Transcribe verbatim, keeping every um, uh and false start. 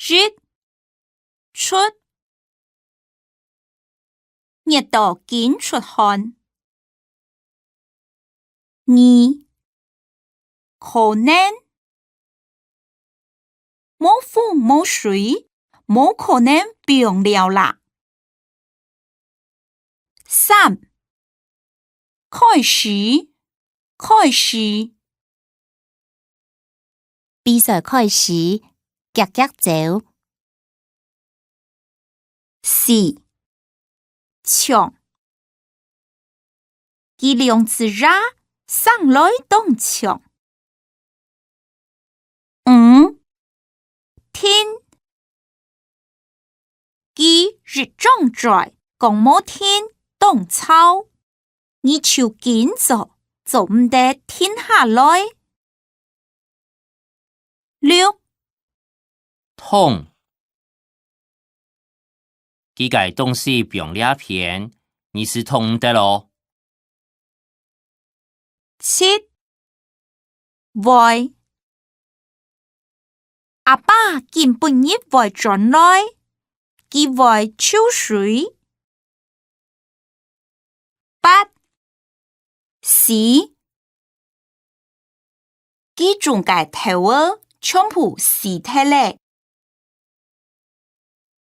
一、出，熱到緊出汗。二、可能，無風無水，無可能放尞啦。三、開始，開始。比賽開始，遽遽走。四、長。佢兩隻牙生來當長。五、停。佢一張嘴講無停，當吵，你就緊做，做毋得停下來。六、捅。佢个東西放這片，你就捅毋得咯。七、會。阿爸今晡日會轉來，佢會泅水。八、死。佢種个豆仔全部死忒咧。